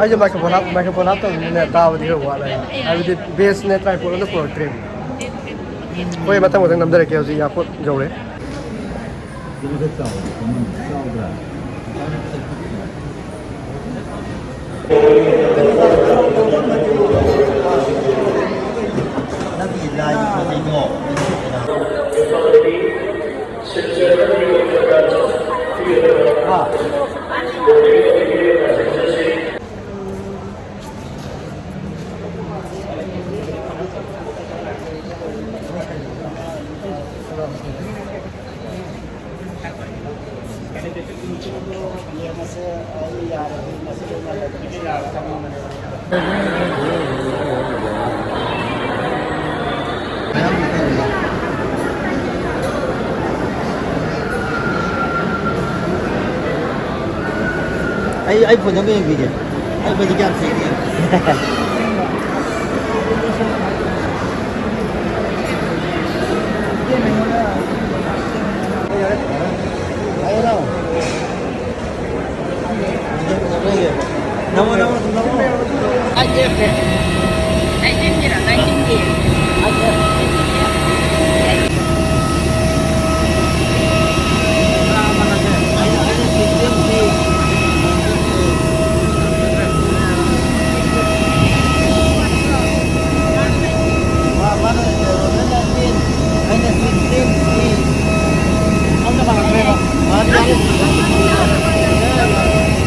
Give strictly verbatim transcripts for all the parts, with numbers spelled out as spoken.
ꯑꯩꯁꯦ microphone half-, microphone ꯍꯥꯞꯇꯕꯅꯤꯅ ꯇꯥꯕꯗꯤ ꯈꯔ ꯋꯥꯠꯂꯦ꯫ ꯍꯥꯏꯕꯗꯤ ꯕꯦꯁꯅꯦ ꯇ꯭ꯔꯥꯏꯄꯣꯗ ꯑꯝꯇ ꯄꯨꯔꯛꯇ꯭ꯔꯦꯕ꯫ ꯍꯣꯏ, ꯃꯊꯪ ꯃꯊꯪ ꯅꯝꯊꯔꯛꯀꯦ꯫ ꯍꯧꯖꯤꯛ ꯏꯌꯥꯔꯄꯣꯔꯠ ꯌꯧꯔꯦ꯫ ꯑꯩ, ꯑꯩ ꯐꯣꯟꯗ ꯑꯃ ꯌꯦꯡꯕꯤꯒꯦ꯫ ꯑꯩ ꯐꯣꯟꯁꯦ ꯀꯌꯥꯝ ꯁꯦꯡꯉꯤ꯫ ꯅꯃꯣ, ꯅꯃꯣ, ꯅꯃꯣ꯫ ꯑꯩꯠꯇꯤꯟꯒꯤꯔ, ꯅꯥꯏꯟꯇꯤꯟꯒꯤ?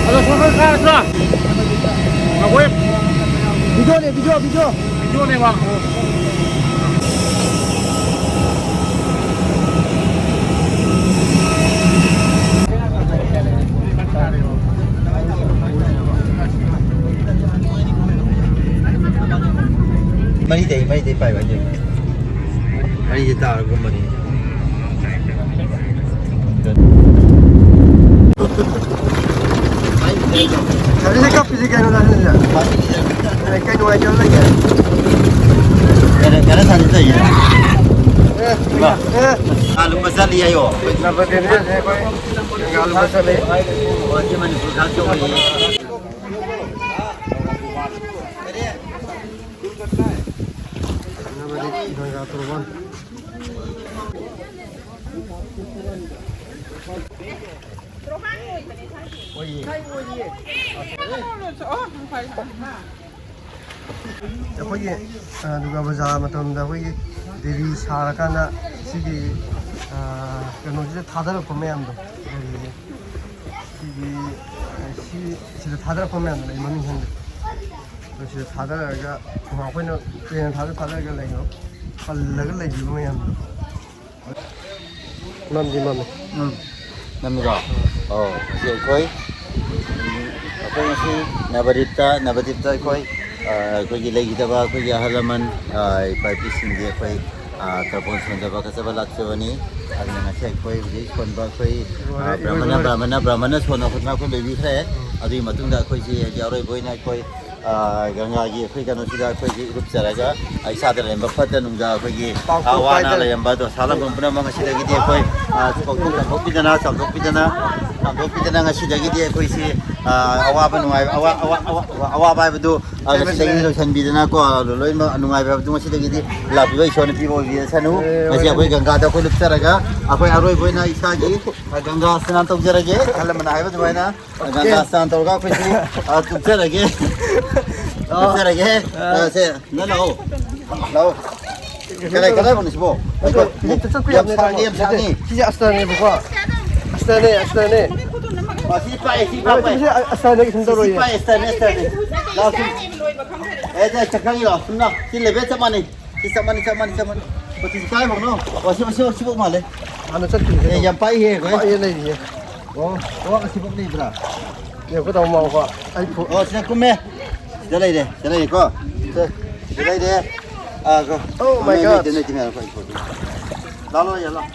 ꯑꯗꯣ ꯁꯣꯝꯗ ꯀꯥꯔꯁꯤꯔꯣ? ꯑꯩꯈꯣꯏ ꯚꯤꯗꯤꯑꯣꯅꯦ, ꯚꯤꯗꯤꯑꯣ, ꯚꯤꯗꯤꯑꯣ꯫ ꯚꯤꯗꯤꯑꯣꯅꯦꯕ꯫ ꯃꯔꯤꯗꯩ, ꯃꯔꯤꯗꯩ ꯄꯥꯏꯕ ꯍꯥꯏꯁꯦ꯫ ꯃꯔꯤꯁꯦ ꯇꯥꯔꯒꯨꯝꯕꯅꯤ꯫ ꯒꯥꯔꯤꯁꯦ ꯀꯞꯄꯤꯁꯦ ꯀꯩꯅꯣ ꯅꯪꯁꯦ? ꯑꯦ, ꯀꯩ ꯅꯨꯡꯉꯥꯏꯇꯕ ꯂꯩꯒꯦ? ꯀꯩꯅꯣ, ꯀꯩꯅꯣ ꯁꯥꯟꯅ ꯇꯧꯔꯤꯁꯦ? ꯑꯦ, ꯏꯃꯥ꯫ ꯑꯦ꯫ ꯑꯥꯂꯨ ꯃꯆꯥ ꯂꯩ ꯍꯥꯏꯌꯣ꯫ ꯅꯝꯕꯔ ꯇꯦꯟ ꯍꯥꯏꯁꯦ ꯑꯩꯈꯣꯏ ꯁꯦꯡꯒꯥꯂꯨ ꯃꯆꯥ ꯂꯩ꯫ ꯑꯣ, ꯁꯤ ꯃꯅꯤꯄꯨꯔ ꯈꯥꯛ ꯇꯧꯕꯅꯤ꯫ ꯅꯕꯗꯤꯞ ꯒꯪꯒꯥ ꯇꯣꯔꯕꯥꯟ꯫ ꯑꯩꯈꯣꯏꯒꯤ, ꯑ, ꯗꯨꯔꯒꯥ ꯄꯨꯖꯥ ꯃꯇꯝꯗ ꯑꯩꯈꯣꯏꯒꯤ ꯗꯦꯕꯤ ꯁꯥꯔꯀꯥꯟꯗ ꯁꯤꯒꯤ, ꯑ, ꯀꯩꯅꯣꯁꯤꯗ ꯊꯥꯗꯔꯛꯄ ꯃꯌꯥꯝꯗꯣ, ꯀꯔꯤꯁꯦ? ꯁꯤꯒꯤ, ꯁꯤ, ꯁꯤꯗ ꯊꯥꯗꯔꯛꯄ ꯃꯌꯥꯝꯗꯣ ꯑꯩ ꯃꯃꯤꯡ ꯈꯪꯗꯦ꯫ ꯑꯗꯣ ꯁꯤꯗ ꯊꯥꯗꯔꯛꯑꯒ ꯃꯈꯣꯏꯅ ꯇ꯭ꯔꯦꯟ ꯊꯥꯗ ꯊꯥꯗꯔꯒ ꯂꯩꯕ, ꯄꯜꯂꯒ ꯂꯩꯈꯤꯕ ꯃꯌꯥꯝꯗꯣ꯫ ꯃꯝꯗꯤ ꯃꯝꯃꯤ꯫ ꯎꯝ꯫ ꯅꯝꯃꯤꯀꯣ? ꯑꯧ, ꯉꯁꯤ ꯑꯩꯈꯣꯏ, ꯑꯩꯈꯣꯏ ꯉꯁꯤ ꯅꯕꯗꯤꯞꯇ, ꯅꯕꯗꯤꯞꯇ ꯑꯩꯈꯣꯏ, ꯑ, ꯑꯩꯈꯣꯏꯒꯤ ꯂꯩꯈꯤꯗꯕ ꯑꯩꯈꯣꯏꯒꯤ ꯑꯍꯜ ꯂꯃꯟ, ꯑ, ꯏꯄꯥ ꯏꯄꯨꯁꯤꯡꯒꯤ ꯑꯩꯈꯣꯏ, ꯑ, ꯇꯔꯄꯣꯟ ꯁꯣꯟꯖꯕ ꯀꯠꯆꯕ ꯂꯥꯛꯆꯕꯅꯤ꯫ ꯑꯗꯨꯅ ꯉꯁꯤ ꯑꯩꯈꯣꯏ ꯍꯧꯖꯤꯛ ꯁꯣꯟꯕ ꯑꯩꯈꯣꯏ, ꯑ, ꯂꯣꯏꯔꯦ, ꯏꯔꯣꯏꯕ ꯕ꯭ꯔꯥꯍꯃꯅ, ꯂꯣꯏꯔꯦ꯫ ꯕ꯭ꯔꯥꯍꯃꯅ, ꯕ꯭ꯔꯥꯍꯃꯅ ꯁꯣꯟꯕ ꯈꯣꯠꯄ ꯑꯩꯈꯣꯏ ꯂꯣꯏꯕꯤꯈ꯭ꯔꯦ꯫ ꯎꯝ꯫ ꯑꯗꯨꯒꯤ ꯃꯇꯨꯡꯗ ꯑꯩꯈꯣꯏꯁꯤ ꯍꯥꯏꯗꯤ ꯑꯔꯣꯏꯕ ꯑꯣꯏꯅ ꯑꯩꯈꯣꯏ ꯑ, ꯒꯪꯒꯥꯒꯤ ꯑꯩꯈꯣꯏ ꯀꯩꯅꯣꯁꯤꯗ ꯑꯩꯈꯣꯏꯒꯤ ꯏꯔꯨꯞꯆꯔꯒ, ꯑ, ꯏꯁꯥꯗ ꯂꯩꯔꯝꯕ ꯐꯠꯇ ꯅꯨꯡꯗ ꯑꯩꯈꯣꯏꯒꯤ, ꯑ, ꯄꯥꯡꯊꯣꯛꯄ ꯑꯋꯥ ꯑꯅꯥ ꯍꯥꯏꯗꯅ꯫ ꯂꯩꯔꯝꯕ ꯑꯗꯣ ꯁꯥ ꯂꯥꯡꯕꯟ ꯄꯨꯝꯅꯃꯛ ꯉꯁꯤꯗꯒꯤꯗꯤ ꯑꯩꯈꯣꯏ, ꯑ, ꯀꯣꯛꯊꯣꯛ ꯆꯥꯝꯊꯣꯛꯄꯤꯗꯅ, ꯆꯥꯝꯊꯣꯛꯄꯤꯗꯅ, ꯆꯥꯝꯊꯣꯛꯄꯤꯗꯅ ꯉꯁꯤꯗꯒꯤꯗꯤ ꯑꯩꯈꯣꯏꯁꯤ, ꯑ, ꯑꯋꯥꯕ ꯅꯨꯡꯉꯥꯏꯕ, ꯑꯋꯥ-, ꯑꯋꯥ-, ꯑꯋꯥ-, ꯑꯋꯥꯕ ꯍꯥꯏꯕꯗꯨ, ꯑ, ꯉꯁꯤꯗꯒꯤꯗꯤ ꯂꯣꯏꯁꯤꯟꯕꯤꯗꯅꯀꯣ, ꯑ, ꯂꯣꯏꯅꯃꯛ ꯅꯨꯡꯉꯥꯏꯕ ꯍꯥꯏꯕꯗꯨ ꯉꯁꯤꯗꯒꯤꯗꯤ ꯂꯥꯛꯄꯤꯕ ꯏꯁꯣꯔꯅ ꯄꯤꯕ ꯑꯣꯏꯕꯤꯔꯁꯅꯨ꯫ ꯑꯦ, ꯉꯁꯤ ꯑꯩꯈꯣꯏ ꯍꯣꯏꯅꯦ꯫ ꯒꯪꯒꯥꯗ ꯑꯩꯈꯣꯏ ꯂꯨꯞꯆꯔꯒ ꯑꯩꯈꯣꯏ ꯑꯔꯣꯏꯕ ꯑꯣꯏꯅ ꯏꯁꯥꯒꯤ, ꯑ, ꯒꯪꯒꯥ ꯁ꯭ꯅꯥꯟ ꯇꯧꯖꯔꯒꯦ꯫ ꯑꯍꯜ ꯂꯃꯟꯅ ꯍꯥꯏꯕ ꯑꯗꯨꯃꯥꯏꯅ꯫ ꯒꯪꯒꯥ ꯁ꯭ꯅꯥꯟ ꯇꯧꯔꯒ ꯑꯩꯈꯣꯏꯁꯤ, ꯑ, ꯇꯨꯝꯖꯔꯒꯦ꯫ ꯑ꯫ ꯇꯨꯝꯖꯔꯒꯦ꯫ ꯑ꯫ ꯑ, ꯁꯦ, ꯅꯪ ꯂꯥꯛꯑꯣ꯫ ꯂꯥꯛꯑꯣ꯫ ꯀꯗꯥꯏ, ꯀꯗꯥꯏ ꯐꯪꯉꯤ ꯁꯤꯕꯣ? ꯑꯗꯣ ꯃꯤꯠꯇ ꯆꯠꯄ ꯌꯥꯝ ꯌꯥꯝ ꯁꯥꯡꯉꯤ, ꯅꯠꯇꯦ, ꯌꯥꯝ ꯁꯥꯡꯉꯤ꯫ ꯁꯤꯁꯦ ꯑꯁꯇꯔꯅꯦꯕꯀꯣ꯫ ꯑꯁꯇꯔꯅꯦ, ꯑꯁꯇꯔꯅꯦ꯫ ꯑ, ꯁꯤ ꯄꯥꯛꯑꯦ, ꯁꯤ ꯍꯣꯏ, ꯄꯥꯛꯄ꯫ ꯁꯤꯁꯦ ꯑꯁꯇꯔꯅꯦ, ꯀꯩꯁꯨꯝ ꯁꯤ, ꯁꯤ ꯇꯧꯔꯣꯏꯌꯦ꯫ ꯄꯥꯛꯑꯦ, ꯑꯁꯇꯔꯅꯦ, ꯑꯁꯇꯔꯅꯦ꯫ ꯂꯥꯛꯑꯣ, ꯁꯤ꯫ ꯑꯦ, ꯁꯦ, ꯆꯠꯈ꯭ꯔꯒꯦ, ꯂꯥꯛꯑꯣ, ꯁꯨꯝ ꯂꯥꯛꯑꯣ꯫ ꯁꯤ ꯂꯦꯕꯦꯜ ꯆꯞ ꯃꯥꯟꯅꯩ꯫ ꯁꯤ ꯆꯞ ꯃꯥꯟꯅꯩ, ꯆꯞ ꯃꯥꯟꯅꯩ, ꯆꯞ ꯃꯥꯟꯅꯩ꯫ ꯃꯆꯨꯁꯤ ꯀꯥꯏ ꯐꯥꯎꯅꯣ? ꯑꯣ, ꯁꯤ, ꯁꯤ, ꯁꯤꯐꯥꯎ ꯃꯥꯜꯂꯦ꯫ ꯍꯥꯟꯅ ꯆꯠꯈꯤꯕꯅꯦ꯫ ꯑꯦ, ꯌꯥꯝ ꯄꯥꯛꯏꯍꯦ, ꯑꯩꯈꯣꯏ꯫ ꯄꯥꯛꯑꯦ ꯂꯩꯔꯤꯌꯦ꯫ ꯑꯣ, ꯑꯣ, ꯑꯁꯤꯐꯥꯎ ꯂꯩꯕ꯭ꯔꯥ? ꯌꯦꯡꯉꯨꯀꯣ, ꯇꯥꯃꯣ, ꯃꯥ, ꯃꯥ, ꯑꯩ ꯐꯨ- ꯑꯣ, ꯁꯤꯗ ꯀꯨꯝꯃꯦ꯫ ꯁꯤꯗ ꯂꯩꯔꯦ, ꯁꯤꯗ ꯂꯩꯔꯦꯀꯣ꯫ ꯁꯦ, ꯁꯤꯗ ꯂꯩꯔꯦ꯫ ꯑꯥ, ꯀꯣ꯫ Oh my ꯂꯩꯇꯦ, God꯫ ꯂꯩꯇꯦ, ꯂꯩꯇꯦ, ꯉꯥꯏꯈꯣ, ꯑꯩ ꯐꯣꯟ꯫ ꯂꯥꯛꯑꯣ, ꯂꯥꯛꯑꯣ, ꯂꯥꯛꯑꯣ꯫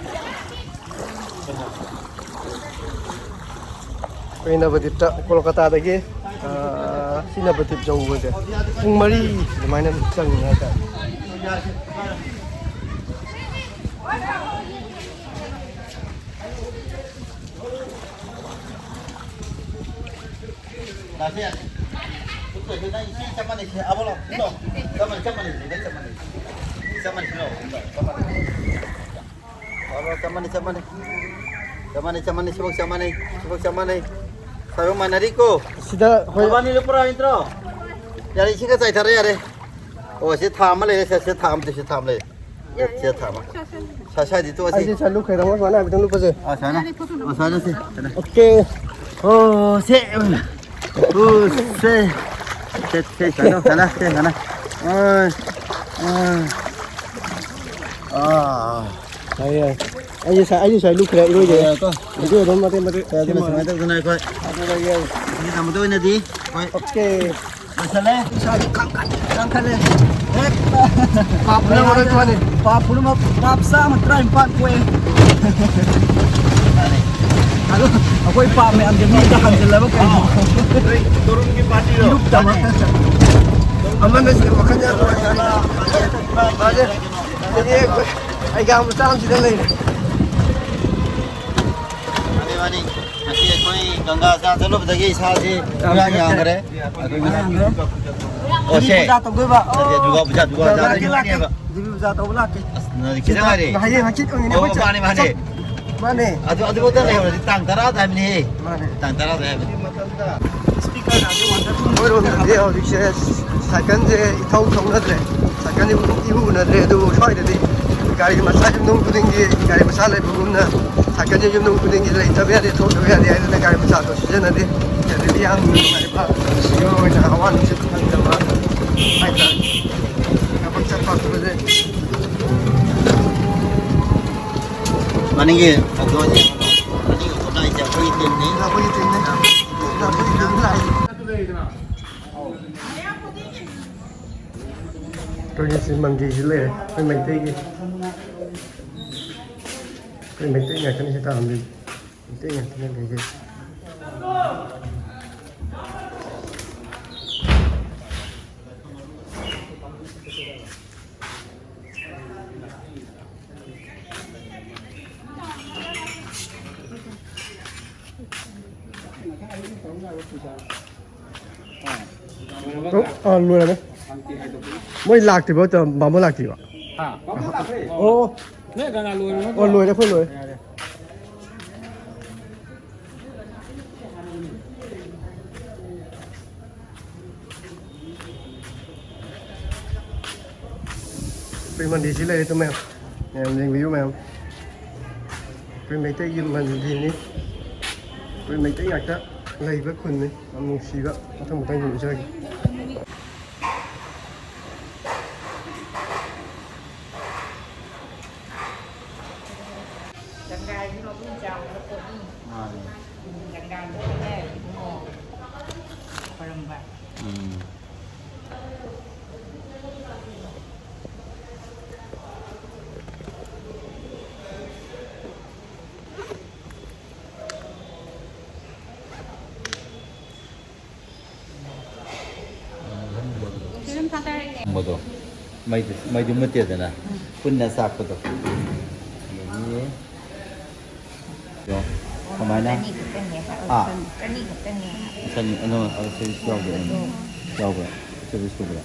ꯑꯩꯈꯣꯏ ꯅꯕꯗꯤꯞꯇ, ꯀꯣꯜꯀꯇꯥꯗꯒꯤ, ꯑꯥ, ꯁꯤ ꯅꯕꯗꯤꯞ ꯌꯧꯕꯁꯦ ꯄꯨꯡ ꯃꯔꯤ ꯑꯗꯨꯃꯥꯏꯅ ꯑꯗꯨꯝ ꯆꯪꯉꯦ ꯍꯥꯏꯇꯥꯔꯦ꯫ ꯅꯪ ꯏꯁꯤꯡ ꯆꯞ ꯃꯥꯟꯅꯩ, ꯁꯤ ꯑꯃ ꯂꯥꯛꯑꯣ, ꯁꯤ ꯂꯥꯛꯑꯣ꯫ ꯆꯞ ꯃꯥꯟꯅꯩ, ꯆꯞ ꯃꯥꯟꯅꯩ, ꯁꯤꯗ ꯆꯞ ꯃꯥꯟꯅꯩ꯫ ꯆꯞ ꯃꯥꯟꯅꯩ, ꯁꯤ ꯂꯥꯛꯑꯣ, ꯁꯤ ꯂꯥꯛꯑꯣ, ꯆꯞ ꯃꯥꯟꯅꯩ꯫ ꯆꯞ ꯃꯥꯟꯅꯩ, ꯆꯞ ꯃꯥꯟꯅꯩ꯫ ꯆꯞ ꯃꯥꯟꯅꯩ, ꯆꯞ ꯃꯥꯟꯅꯩ, ꯁꯤꯐꯧ ꯆꯞ ꯃꯥꯟꯅꯩ꯫ ꯁꯥꯏꯕꯧ ꯃꯥꯟꯅꯔꯤꯀꯣ? ꯁꯤꯗ ꯑꯩꯈꯣꯏ ꯃꯕꯥꯅꯤ ꯂꯨꯞꯄ꯭ꯔꯥ ꯅꯠꯇ꯭ꯔꯣ? ꯌꯥꯔꯦ, ꯏꯁꯤꯡꯒ ꯆꯥꯏꯊꯔꯦ, ꯌꯥꯔꯦ꯫ ꯑꯣ, ꯁꯤ ꯊꯥ ꯑꯃ ꯂꯩꯔꯦ, ꯁꯦ, ꯁꯤ ꯊꯥ ꯑꯃ, ꯁꯤ ꯊꯥ ꯑꯃ ꯂꯩꯔꯦ꯫ ꯁꯦ, ꯁꯤ ꯊꯥ ꯑꯃ꯫ ꯁꯥ-, ꯁꯥꯏꯗꯤ ꯇꯣꯛꯑꯁꯤ꯫ ꯑꯩꯗꯤ ꯁꯥꯏ ꯂꯨꯞꯈ꯭ꯔꯦ, ꯇꯥꯃꯣ, ꯁꯨꯃꯥꯏꯅ ꯍꯥꯏꯐꯦꯠꯇꯪ ꯂꯨꯞꯄꯁꯦ꯫ ꯑꯥ, ꯁꯨꯃꯥꯏꯅ ꯁꯤ꯫ ꯑꯥ, ꯁꯨꯃꯥꯏꯅ ꯁꯤ꯫ ꯑꯣꯀꯦ꯫ ꯑꯣ, ꯁꯦ꯫ ꯑꯣ, ꯁꯦ꯫ ꯁꯦ, ꯁꯦ, ꯁꯨꯃꯥꯏꯅ, ꯁꯨꯃꯥꯏꯅ, ꯁꯦ, ꯁꯨꯃꯥꯏꯅ꯫ ꯑꯥ, ꯑꯥ꯫ ꯑꯥ꯫ ꯌꯥꯏ, ꯌꯥꯏ꯫ ꯑꯩꯁꯨ ꯁꯥꯏ, ꯑꯩꯁꯨ ꯁꯥꯏ ꯂꯨꯞꯈ꯭ꯔꯦ, ꯏꯔꯣꯏꯒꯦ꯫ ꯌꯥꯏꯀꯣ꯫ ꯚꯤꯗꯤꯑꯣ ꯑꯗꯨꯝ ꯃꯇꯦꯛ ꯃꯇꯦꯛ ꯑꯗꯨꯅ ꯁꯦꯝꯃꯣ꯫ ꯁꯨꯃꯥꯏꯅ ꯇꯧꯗꯅ ꯑꯩꯈꯣꯏ ꯑꯗꯨꯗꯒꯤ ꯑꯩ ꯃꯤꯒꯤ ꯇꯝꯕꯗ ꯑꯣꯏꯅꯗꯤ ꯑꯩꯈꯣꯏ ꯑꯣꯀꯦ꯫ ꯂꯣꯏꯁꯜꯂꯦ꯫ ꯏꯁꯥꯁꯦ ꯀꯟꯈꯠ-, ꯀꯟꯈꯠꯂꯦ꯫ ꯍꯦꯛꯇ ꯄꯥꯞ ꯄꯨꯝꯅꯃꯛ ꯂꯣꯏ ꯀꯣꯛꯑꯅꯤ꯫ ꯄꯥꯞ ꯄꯨꯝꯅꯃꯛ, ꯄꯥꯞ ꯆꯥꯝꯃ ꯇꯔꯥꯅꯤꯄꯥꯟ ꯀꯣꯛꯑꯦ꯫ ꯑꯗꯣ ꯑꯩꯈꯣꯏ ꯄꯥꯞ ꯃꯌꯥꯝꯁꯦ ꯃꯤꯗ ꯍꯟꯖꯤꯜꯂꯕ ꯀꯩꯅꯣ? ꯇꯔꯨꯟꯒꯤ ꯄꯥꯔꯇꯤꯗꯣ꯫ ꯏꯔꯨꯞꯇ ꯑꯃ꯫ ꯑꯃꯅ ꯁꯤꯗ ꯋꯥꯈꯜ ꯌꯥꯝ ꯅꯨꯡꯉꯥꯏꯇꯦ꯫ ꯃꯥꯁꯦ ꯑꯩꯒꯤ ꯑꯩꯒꯤ ꯃꯆꯥ ꯑꯃꯁꯤꯗ ꯂꯩꯔꯦ꯫ ꯃꯥꯅꯤ, ꯃꯥꯅꯤ꯫ ꯉꯁꯤ ꯑꯩꯈꯣꯏ ꯒꯪꯒꯥ ꯁ꯭ꯅꯥꯟ ꯆꯠꯂꯨꯕꯗꯒꯤ ꯏꯁꯥꯁꯤ ꯄꯨꯔꯥ ꯌꯥꯡꯈ꯭ꯔꯦ꯫ ꯑꯩꯈꯣꯏ ꯉꯁꯤ ꯑꯣ, ꯁꯦ꯫ ꯄꯨꯖꯥ ꯇꯧꯗꯣꯏꯕ꯫ ꯅꯠꯇꯦ, ꯗꯨꯔꯒꯥ ꯄꯨꯖꯥ, ꯗꯨꯔꯒꯥ ꯄꯨꯖꯥ ꯂꯥꯛꯀꯦ, ꯂꯥꯛꯀꯦ꯫ ꯇꯧꯗꯣꯏꯅꯦꯕ꯫ ꯗꯦꯕꯤ ꯄꯨꯖꯥ ꯇꯧꯕ ꯂꯥꯛꯀꯦ꯫ ꯑꯁ, ꯅꯪꯗꯤ ꯈꯤꯇꯪ ꯉꯥꯏꯔꯦ꯫ ꯍꯌꯦꯡ ꯍꯪꯆꯤꯠ ꯑꯣꯏꯅꯤꯅꯦ ꯑꯣ, ꯑꯩꯈꯣꯏ ꯆꯠ-, ꯃꯥꯅꯦ, ꯃꯥꯅꯦ꯫ ꯆꯠ-, ꯃꯥꯅꯦ꯫ ꯑꯗꯨ, ꯑꯗꯨꯐꯥꯎꯗ ꯂꯩꯍꯧꯔꯗꯤ ꯇꯥꯡ ꯇꯔꯥꯗ ꯍꯥꯏꯕꯅꯦꯍꯦ꯫ ꯃꯥꯅꯦ꯫ ꯇꯥꯡ ꯇꯔꯥꯗ ꯍꯥꯏꯕꯅꯤ꯫ ꯑꯩꯈꯣꯏꯔꯣꯝꯗꯗꯤ ꯍꯧꯖꯤꯛꯁꯦ ꯁꯥꯏꯀꯜꯁꯦ ꯏꯊꯧ ꯊꯧꯅꯗ꯭ꯔꯦ꯫ ꯁꯥꯏꯀꯜꯁꯦ ꯏꯎ ꯎꯅꯗ꯭ꯔꯦ꯫ ꯑꯗꯨꯕꯨ ꯁ꯭ꯋꯥꯏꯗꯗꯤ ꯒꯥꯔꯤ ꯃꯆꯥ ꯌꯨꯝꯊꯣꯡ ꯈꯨꯗꯤꯡꯒꯤ ꯒꯥꯔꯤ ꯃꯆꯥ ꯂꯩꯕꯒꯨꯝꯅ ꯁꯥꯏꯀꯜꯁꯦ ꯌꯨꯝꯊꯣꯡ ꯈꯨꯗꯤꯡꯒꯤ ꯂꯩꯇꯕ ꯌꯥꯗꯦ, ꯊꯣꯛꯇꯕ ꯌꯥꯗꯦ ꯍꯥꯏꯗꯅ ꯒꯥꯔꯤ ꯃꯆꯥꯗꯣ ꯁꯤꯖꯤꯟꯅꯗꯦ꯫ ꯑꯗꯨꯗꯤ ꯌꯥꯝ ꯅꯨꯡꯉꯥꯏꯕ, ꯁꯤꯒꯤ ꯑꯣꯏꯅ ꯍꯋꯥ ꯅꯨꯡꯁꯤꯠ ꯐꯪꯗꯕ ꯍꯥꯏꯇꯥꯔꯦ꯫ ꯊꯕꯛ ꯆꯠꯄ ꯈꯣꯠꯄꯁꯦ꯫ ꯃꯅꯤꯡꯒꯤ ꯑꯣꯇꯣꯁꯦ, ꯃꯅꯤꯡꯒꯤ ꯑꯣꯇꯣ ꯂꯥꯛꯏꯁꯦ ꯑꯩꯈꯣꯏꯒꯤ ꯇꯤꯝꯅꯤ꯫ ꯑꯩꯈꯣꯏꯒꯤ ꯇꯤꯝꯅꯤ꯫ ꯑꯩꯈꯣꯏꯒꯤ ꯇꯤꯝ ꯂꯥꯛꯏ꯫ ꯑꯩꯈꯣꯏꯒꯤ ꯁꯤ ꯃꯪꯒꯦꯁꯤ ꯂꯩꯔꯦ, ꯑꯩꯈꯣꯏ ꯃꯩꯇꯩꯒꯤ꯫ ꯑꯩꯈꯣꯏ ꯃꯩꯇꯩ ꯉꯥꯛꯇꯅꯤ ꯁꯤ ꯇꯥꯔꯝꯗꯣꯏꯁꯦ꯫ ꯃꯩꯇꯩ ꯉꯥꯛꯇꯅꯦ ꯂꯩꯁꯦ꯫ ꯑꯣ, ꯑꯥ, ꯂꯣꯏꯔꯝꯃꯦ꯫ ꯃꯣꯏ ꯂꯥꯛꯇ꯭ꯔꯤꯕꯣ? ꯇ-, ꯕꯥꯃꯣꯟ ꯂꯥꯛꯇ꯭ꯔꯤꯕꯣ? ꯍꯥ? ꯑꯣ꯫ ꯅꯣꯏ ꯀꯅꯥ ꯂꯣꯏꯔꯕꯣ? ꯑꯣ, ꯂꯣꯏꯔꯦ, ꯑꯩꯈꯣꯏ ꯂꯣꯏꯔꯦ꯫ ꯌꯥꯔꯦ꯫ ꯑꯩꯈꯣꯏ ꯃꯟꯗꯤꯔꯁꯤ ꯂꯩꯔꯦ, ꯇꯨ ꯃꯌꯥꯝ, ꯃꯌꯥꯝ ꯌꯦꯡꯕꯤꯌꯨ ꯃꯌꯥꯝ꯫ ꯑꯩꯈꯣꯏ ꯃꯩꯇꯩꯒꯤ ꯃꯟꯗꯤꯔꯅꯤ꯫ ꯑꯩꯈꯣꯏ ꯃꯩꯇꯩ ꯉꯥꯛꯇ ꯂꯩꯕ ꯈꯨꯟꯅꯤ꯫ ꯌꯥꯝ ꯅꯨꯡꯁꯤꯕ꯫ ꯃꯊꯪ ꯃꯊꯪ ꯌꯦꯡꯖꯔꯒꯦ꯫ ꯒꯪꯒꯥꯒꯤ ꯃꯕꯨꯡ ꯆꯥꯎꯕ ꯄꯣꯠꯅꯤ꯫ ꯃꯥꯅꯦ꯫ ꯒꯪꯒꯥꯗꯅꯦ ꯏꯕꯨꯡꯉꯣ ꯈꯣꯏꯔꯝꯕ꯫ ꯎꯝ꯫ ꯁꯤ ꯑꯗꯨꯝ ꯊꯥꯗꯔꯛꯀꯦ꯫ ꯊꯝꯕꯗꯣ, ꯃꯩꯗꯨ, ꯃꯩꯗꯨ ꯃꯨꯠꯇꯦꯗꯅ, ꯎꯝ꯫ ꯄꯨꯟꯅ ꯆꯥꯛꯄꯗꯣ꯫ ꯑꯗꯒꯤ, ꯌꯣ, ꯀꯃꯥꯏꯅ? ꯆꯅꯤ ꯈꯛꯇꯅꯦꯕ꯫ ꯑꯥ꯫ ꯆꯅꯤ ꯈꯛꯇꯅꯦꯕ꯫ ꯆꯅꯤ, ꯑꯗꯣ, ꯑꯗꯣ ꯁꯔꯚꯤꯁ ꯌꯥꯎꯗꯦ꯫ ꯎꯝ꯫ ꯌꯥꯎꯕ꯭ꯔꯥ? ꯁꯔꯚꯤꯁ ꯇꯧꯕ꯭ꯔꯥ?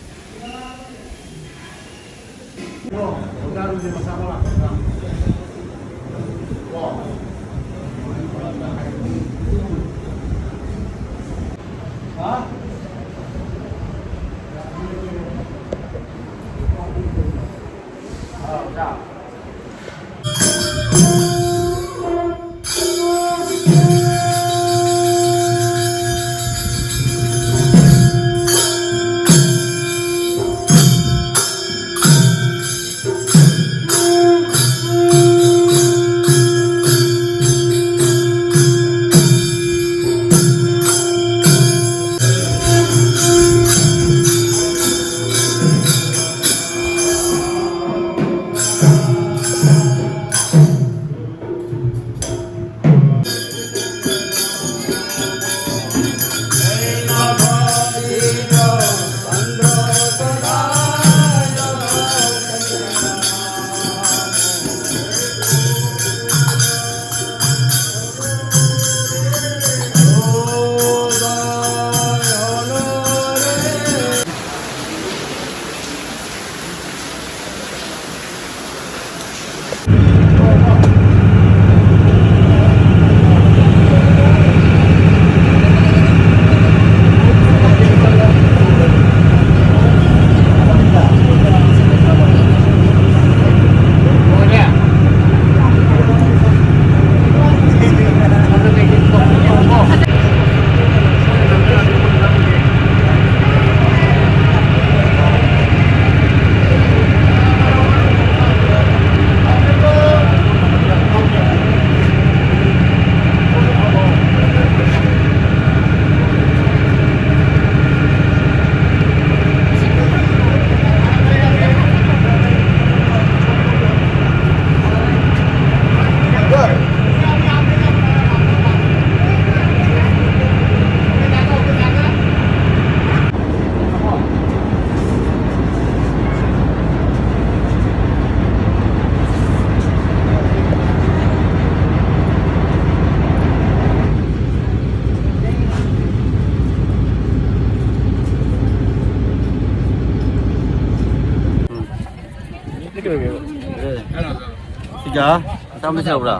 ꯁꯤ ꯀꯌꯥ? ꯆꯥꯝꯃ ꯁꯤ ꯂꯧꯕ꯭ꯔꯥ?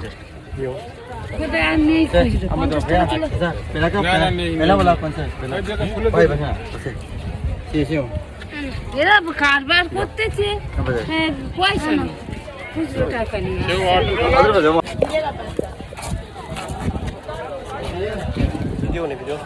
ꯁꯦ, ꯑꯃꯗꯣ ꯀꯌꯥ? ꯁꯦ, ꯄꯦꯂꯥ ꯀꯌꯥ? ꯄꯦꯂꯥ, ꯄꯦꯂꯥ ꯋꯥꯂꯥ ꯀꯣꯟ ꯁꯦ? ꯄꯦꯂꯥ꯫ ꯍꯣꯏ, ꯄꯩꯁꯥ꯫ ꯁꯦ, ꯁꯤ, ꯁꯤ ꯌꯦꯡꯉꯣ꯫ এরা কারবার করতেছে। হ্যাঁ, পয়সা নেই। খুচরো টাকা নেই। ভিডিও নে, ভিডিও।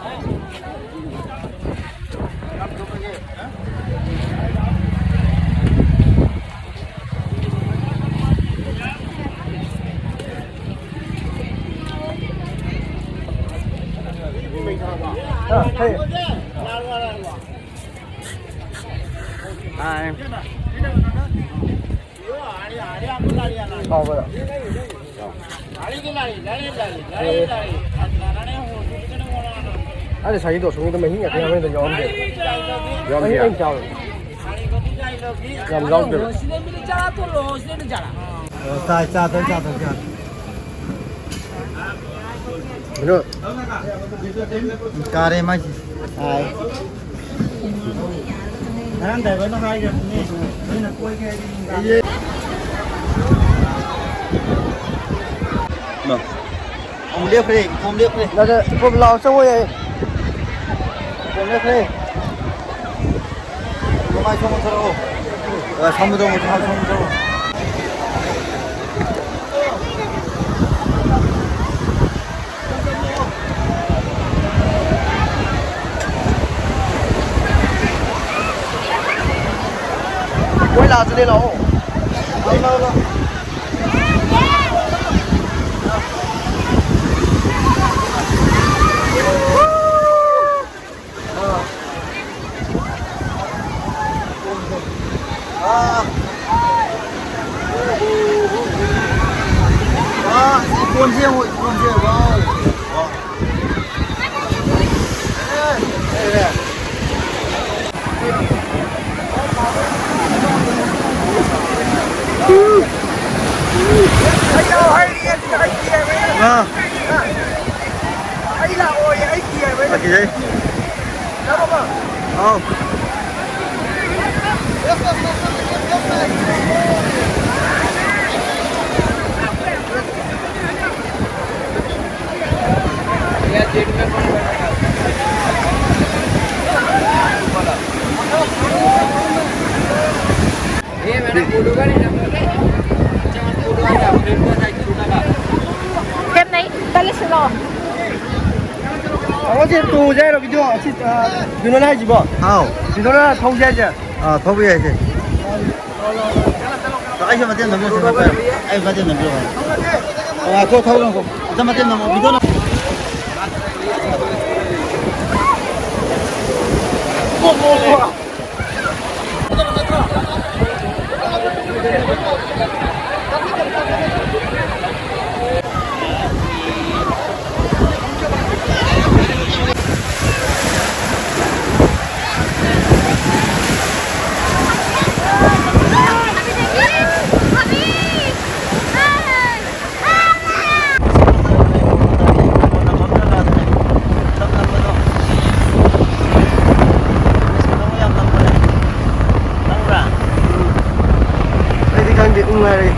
ꯑꯩꯅ ꯉꯁꯥꯏꯒꯤꯗꯣ ꯑꯁꯣꯝꯒꯤꯗꯣ ꯃꯍꯤ ꯉꯥꯛꯇ ꯌꯥꯎꯕꯅꯤꯗ ꯌꯥꯎꯔꯝꯗꯦ꯫ ꯌꯥꯎꯔꯝꯗꯦ? ꯑꯩ, ꯑꯩꯅ ꯆꯥꯕꯗꯣ꯫ ꯌꯥꯝ ꯌꯥꯎꯗꯦꯕ꯫ ꯑꯣ, ꯆꯥꯏ, ꯆꯥꯗꯧ, ꯆꯥꯗꯧ, ꯆꯥꯗꯧ꯫ ꯀꯩꯅꯣ, ꯀꯥꯔꯦ ꯃꯥꯏꯁꯦ꯫ ꯍꯥꯏ꯫ ꯉꯔꯥꯡ ꯗ꯭ꯔꯥꯏꯚꯔꯅ ꯍꯥꯏꯈ꯭ꯔꯕꯅꯦ, ꯅꯣꯏꯅ ꯀꯣꯏꯒꯦ ꯍꯥꯏꯗꯤ ꯅꯨꯡꯗꯥꯡ꯫ ꯑꯃꯨꯛ ꯂꯦꯞꯈ꯭ꯔꯦ, ꯏꯄꯣꯝ ꯂꯦꯞꯈ꯭ꯔꯦ꯫ ꯅꯠꯇꯦ, ꯏꯄꯣꯝ ꯂꯥꯎ ꯆꯪꯉꯣ ꯌꯥꯏ꯫ ꯏꯄꯣꯝ ꯂꯦꯞꯈ꯭ꯔꯦ꯫ ꯃꯃꯥꯏ ꯁꯣꯝꯗ ꯊꯣꯔꯛꯑꯣ꯫ ꯑ, ꯁꯣꯝꯗ ꯊꯣꯔꯛꯑꯣ, ꯁꯣꯝꯗ ꯊꯣꯔꯛꯑꯣ꯫ ꯃꯣꯏ ꯂꯥꯛꯑꯁꯨꯅꯦ ꯂꯥꯛꯑꯣ꯫ ꯂꯥꯛꯑꯣ, ꯂꯥꯛꯑꯣ, ꯂꯥꯛꯑꯣ꯫ ꯑꯥ꯫ ꯑꯥ, ꯏꯀꯣꯟꯁꯦ ꯌꯦꯡꯉꯣ, ꯏꯀꯣꯟꯁꯦ, ꯋꯥꯎ꯫ ꯋꯥꯎ꯫ ꯑꯦ, ꯑꯦ, ꯑꯦ꯫ ꯑꯥ꯫ ꯑꯩ ꯂꯥꯛꯑꯣꯏ, ꯑꯩ ꯀꯤꯌꯦꯕ꯫ ꯑꯥ, ꯀꯤꯖꯩ꯫ ꯂꯥꯛꯑꯣꯕ꯫ ꯑꯥꯎ꯫ ये मैडम बोलूंगा नहीं, जब बोले, अच्छा, बोलूंगा नहीं, आप फिर तो नहीं सुना। ꯀꯩꯝ ꯂꯩ, ꯆꯠꯂꯁꯤꯔꯣ? ꯑꯃꯁꯦ ꯇꯣꯡꯉꯨꯁꯦ ꯍꯥꯏꯔꯣ? ꯚꯤꯗꯤꯑꯣ ꯑꯁꯤ, ꯑ, ꯀꯩꯅꯣꯅ ꯍꯥꯏꯁꯤꯕꯣ? ꯍꯥꯎ꯫ ꯚꯤꯗꯤꯑꯣꯅ ꯊꯧꯁꯦ ꯍꯥꯏꯁꯦ? ꯑꯥ, ꯊꯧꯕ ꯌꯥꯏꯁꯦ꯫ ꯑꯩꯁꯨ ꯃꯇꯦꯛ ꯅꯝꯕꯤꯔꯣ, ꯁꯤꯗ ꯄꯥꯏꯌꯨ꯫ ꯑꯩ ꯃꯇꯦꯛ ꯅꯝꯕꯤꯔꯣ꯫ ꯑꯣ, ꯉꯥꯏꯈꯣ, ꯊꯧꯔꯣ, ꯉꯥꯏꯈꯣ꯫ ꯑꯝꯇ ꯃꯇꯦꯛ ꯅꯝꯃꯣ, ꯚꯤꯗꯤꯑꯣ ꯅꯝ-, ꯑꯩꯗꯤ ꯈꯪꯗꯦ, ꯎꯪ ꯍꯥꯏꯔꯒꯦ꯫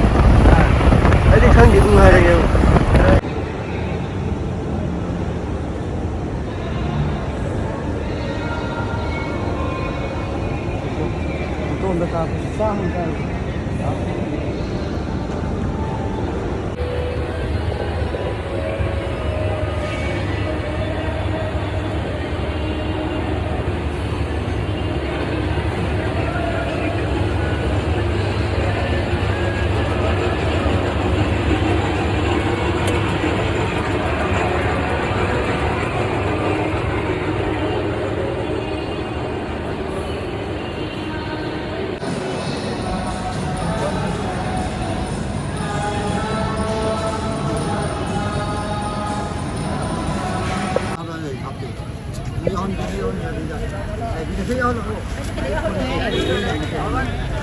ꯑꯩꯗꯤ ꯈꯪꯗꯦ, ꯎꯪ ꯍꯥꯏꯔꯒꯦ꯫ ꯐꯣꯇꯣ ꯑꯝꯇ ꯀꯥꯞꯄꯣ꯫ ꯆꯥꯝꯃ ꯀꯥꯏ꯫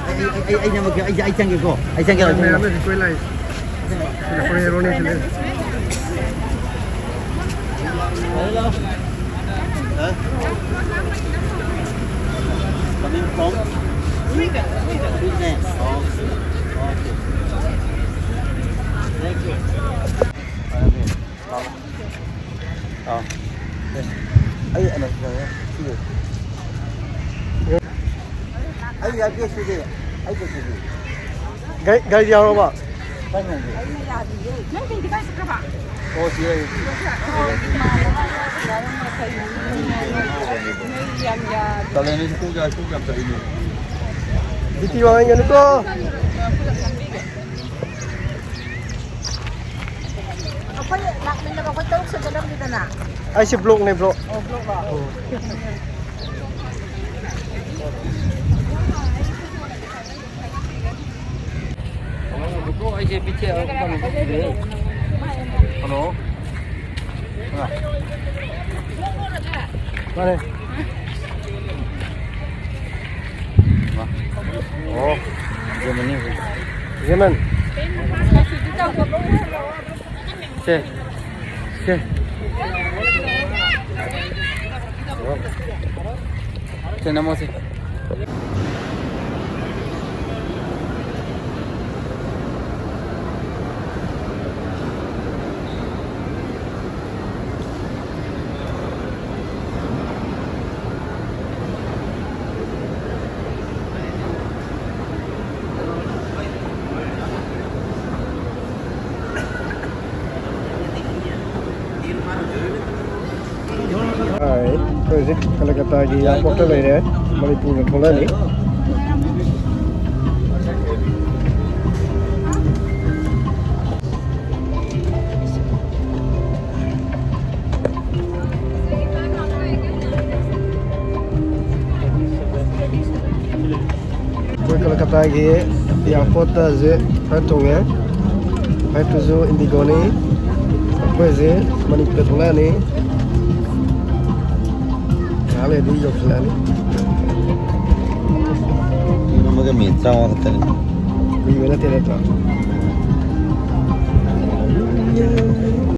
ꯑꯩ, ꯑꯩ, ꯑꯩ, ꯑꯩ ꯅꯝꯃꯛꯀꯦ, ꯑꯩ, ꯑꯩ ꯆꯪꯒꯦꯀꯣ, ꯑꯩ ꯆꯪꯒꯦ, ꯑꯩ ꯆꯪꯒꯦ꯫ ꯃꯌꯥꯝꯅ request ꯂꯥꯛꯏꯁꯦ꯫ ꯁꯤꯗ ꯑꯩꯈꯣꯏ ꯍꯦꯔꯣꯅꯦ ꯁꯤꯗ꯫ Hello. Huh? Coming from? Sweden. Okay. Okay. Thank you. ꯐꯔꯦ, ꯐꯔꯦ꯫ ꯑꯥ꯫ ꯑꯦ, ꯑꯩ ꯑꯅ-, ꯁꯤꯗ꯫ ꯑꯩ ꯌꯥꯗꯦ ꯁꯤꯗꯤ꯫ ꯑꯩ ꯀꯩꯁꯨꯗꯤ꯫ ꯒꯥꯔꯤ, ꯒꯥꯔꯤꯗꯤ ꯌꯥꯎꯔꯕ? ꯀꯥꯏ ꯉꯪꯒꯦ? ꯅꯪ ꯀꯩꯗꯤ ꯀꯥꯏ ꯆꯠꯈ꯭ꯔꯕ? ꯑꯣ, ꯁꯤ ꯂꯩ꯫ ꯇꯜꯂꯦꯅꯦ, ꯁ꯭ꯀꯨꯜ ꯀꯌꯥ, ꯁ꯭ꯀꯨꯜ ꯀꯌꯥ ꯆꯠꯂꯤꯅꯣ? ꯕꯤ ꯄꯤ ꯋꯥꯡꯍꯟꯒꯅꯨꯀꯣ꯫ ꯑꯩꯈꯣꯏ ꯂꯥꯛꯃꯤꯟꯅꯕ ꯑꯩꯈꯣꯏ ꯇꯔꯨꯛ ꯆꯠꯀꯗꯕꯅꯤꯗꯅ꯫ ꯑꯩꯁꯦ ꯕ꯭ꯂꯣꯛꯅꯦ, ꯕ꯭ꯂꯣꯛ꯫ ꯑꯣ, ꯕ꯭ꯂꯣꯛꯂꯣ? ꯎꯝ꯫ ꯍꯜꯂꯣ꯫ ꯃꯥꯅꯦ꯫ ꯑꯣ꯫ ꯌꯦꯃꯟ꯫ ꯁꯦ꯫ ꯁꯦ꯫ ꯁꯦ, ꯅꯝꯃꯣ ꯁꯦ꯫ ꯍꯥꯏ, ꯑꯩꯈꯣꯏ ꯍꯧꯖꯤꯛ ꯀꯂꯀꯇꯥꯒꯤ ꯑꯦꯌꯥꯔꯄꯣꯔꯠꯇ ꯂꯩꯔꯦ, ꯃꯅꯤꯄꯨꯔꯗ ꯊꯣꯛꯂꯛꯑꯅꯤ꯫ ꯑꯩꯈꯣꯏ ꯀꯂꯀꯇꯥꯒꯤ ꯑꯦꯌꯥꯔꯄꯣꯔꯠꯇ ꯍꯧꯖꯤꯛ ꯐ꯭ꯂꯥꯏꯠ ꯇꯣꯡꯉꯦ꯫ ꯐ꯭ꯂꯥꯏꯠꯇꯨꯁꯨ ꯏꯟꯗꯤꯒꯣꯅꯤ꯫ ꯑꯩꯈꯣꯏ ꯍꯧꯖꯤꯛ ꯃꯅꯤꯄꯨꯔꯗ ꯊꯣꯛꯂꯛꯑꯅꯤ꯫ ꯉꯥꯏꯍꯥꯛ ꯂꯩꯔꯗꯤ ꯌꯧꯁꯤꯜꯂꯛꯑꯅꯤ꯫ ꯄꯨꯡ ꯑꯃꯒ ꯃꯤꯅꯤꯠ ꯇꯔꯥꯃꯉꯥ ꯈꯛꯇꯅꯤ꯫ ꯀꯨꯏꯕ ꯅꯠꯇꯦ ꯅꯠꯇ꯭ꯔꯣ?